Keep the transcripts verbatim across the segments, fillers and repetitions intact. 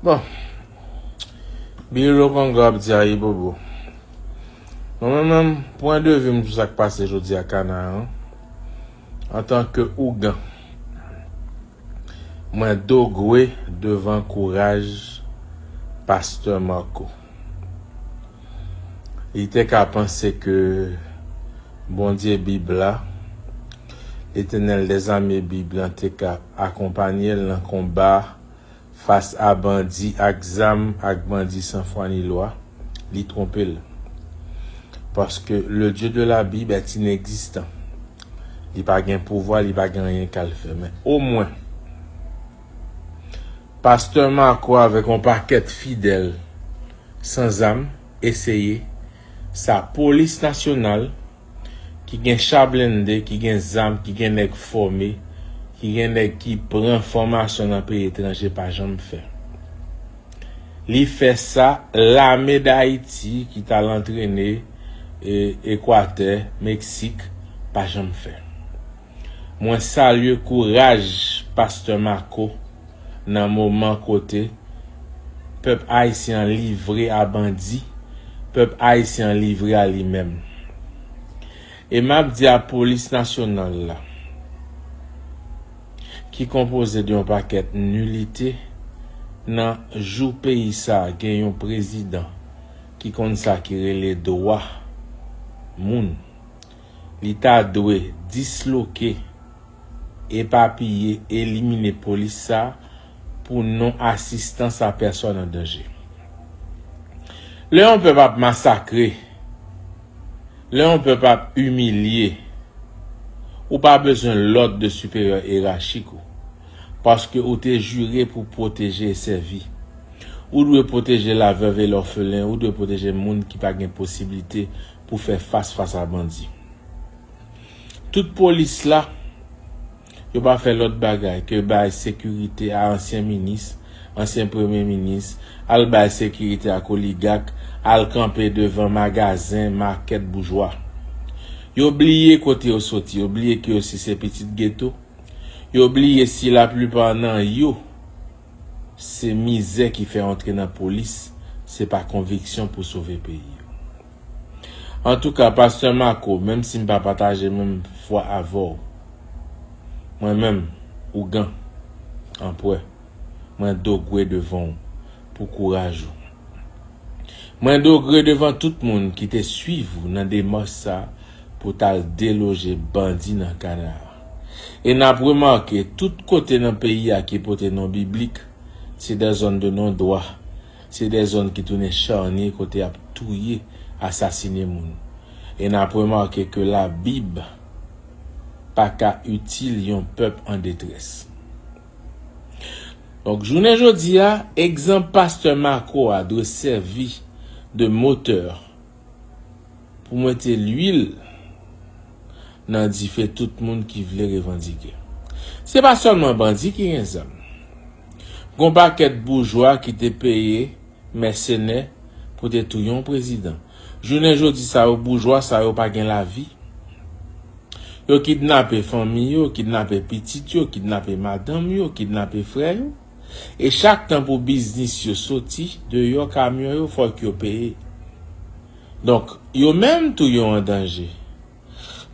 Bon, Bilolo Kongo ap di ayibobo. Bon, mwen menm, pwen de vi m sou sa k pase jodi a Kanaran, antanke ougan, mwen dogwe devan kouraj Pastè Marco. Li te ka panse ke Bondye Bib la, Letènèl dèzame Bib lan te ka akonpanye l nan konba fas a bandi ak zam, ak bandi san fwa ni lwa, li twonpe l. Paske le Dieu de la Bible est inexistant. Li pa gen pouvwa, li pa gen anyen k al fè. Men omwen, Pastè Marco avèk yon pakèt fidèl san zam eseye sa polis nasyonal ki gen cha blende, ki gen zam, ki gen nèg fòme, ki gen nèg ki pran fòmasyon nan peyi etranje pa janm fè. Li fè sa lame Dayiti ki t al antrene e, Ekwatè, Meksik, pa janm fè. Mwen salye kouraj Pastè Marco nan moman kote pèp ayisyen an livre a bandi, pèp ayisyen an livre a li menm. E m ap di a polis nasyonal la, ki konpoze de yon pakèt nilite, nan jou peyi sa a gen yon prezidan ki konn sa ki rele dwa moun, li ta dwe disloke, epapiye, elimine polis sa a pou non asistans a pèsòn an danje. Lè yon pèp ap masakre, lè yon pèp ap imilye, ou pa bezwen lòd de siperyè erachik ou, paske ou te jire pou pwoteje e sèvi. Ou dwe pwoteje lavèv e lòfelen, ou dwe pwoteje moun ki pa gen posiblite pou fè fas fas a bandi. Tout polis la, yo pa fè lòt bagay ke bay sekirite a ansyen minis, ansyen premye minis, al bay sekirite ak oligak, al kanpe devan magazen, makèt boujwa. Yo bliye kote yo soti, yo bliye ke yo si se pitit geto, yo bliye si laplipa nan yo se mizè ki fè yo antre nan polis, se pa konviksyon pou sove peyi yo. Antouka, Pastè Marco, menm si m pa pataje menm fwa avè w, mwen menm, ougan, anpwè, mwen dogwe devan w pou kouraj ou. Mwen dogwe devan tout moun ki te swiv ou nan demach sa pou t al deloje bandi nan Kanara. E n ap remake, tout kote nan peyi a ki pote non biblik, se des zones de non-droit, se des zones ki tounen chanye kote y ap touye, asasine moun. E n ap remake ke Labib pa ka itil yon pèp an detrès. Donk, jounen jodi a, egzanp Pastè Marco a dwe sèvi de motè pou mete lwil nan dife tout moun ki vle revandike. Se pa sèlman bandi ki gen zam. Gon pakèt boujwa ki te peye mèsenè pou te touye yon prezidan. Jounen jodi sa yo, boujwa sa yo pa gen lavi. Yo kidnape fanmi yo, kidnape pitit yo, kidnape madanm yo, kidnape frè yo. E chak tan pou biznis yo soti deyò kamyon yo, fòk yo peye. Donk, yo menm tou yo an danje.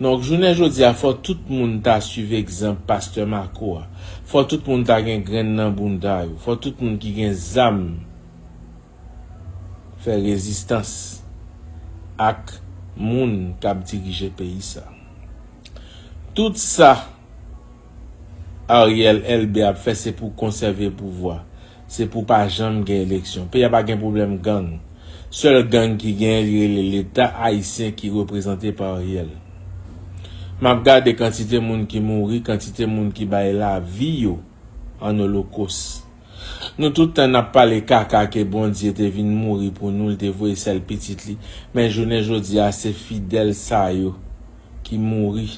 Donk, jounen jodi a, fò tout moun ta swiv egzanp Pastè Marco a. Fò tout moun ta gen grenn nan bounda yo. Fò tout moun ki gen zam fè rezistans ak moun k ap dirije peyi sa. Tout sa Ariel Henry ap fè, se pou konsève pouvwa. Se pou pa janm gen eleksyon. Peyi a pa gen pwoblèm gang. Sèl gang ki genyen, li rele Leta ayisyen ki reprezante pa Ariel. M ap gade kantite moun ki mouri, kantite moun ki bay lavi yo an olokos. Nou tout tan n ap pale kaka ke Bondye te vin mouri pou nou, li te voye sèl pitit li. Men jounen jodi a, se fidèl sa yo ki mouri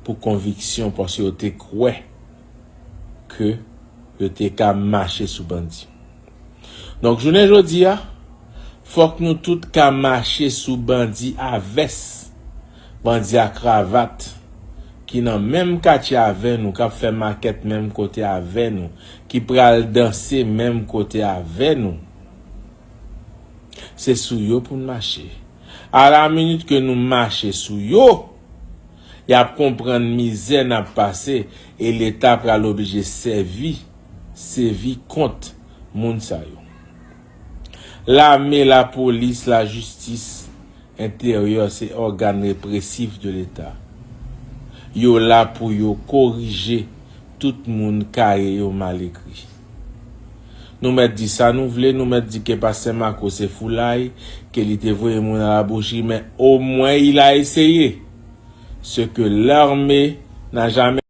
pou konviksyon, paske yo te kwè ke yo te ka mache sou bandi. Donk, jounen jodi a, fòk nou tout ka mache sou bandi a vès, bandi a kravat, ki nan menm katye avè nou, k ap fè makèt menm kote avè nou, ki pral danse menm kote avè nou, se sou yo pou n mache. A la minit ke nou mache sou yo, y ap konprann mizè n ap pase e Leta pral oblije sèvi, sèvi kont moun sa yo. Lame, lapolis, lajistis, enteryè se ògàn represif de Leta. Yo la pou yo korije tout moun kaye yo mal ekri. Nou mèt di sa nou vle, nou mèt di ke pastè Marco se foulay, ke li te voye moun a la boucherie, men omwen il a essayé. Ce que l'armée n'a jamais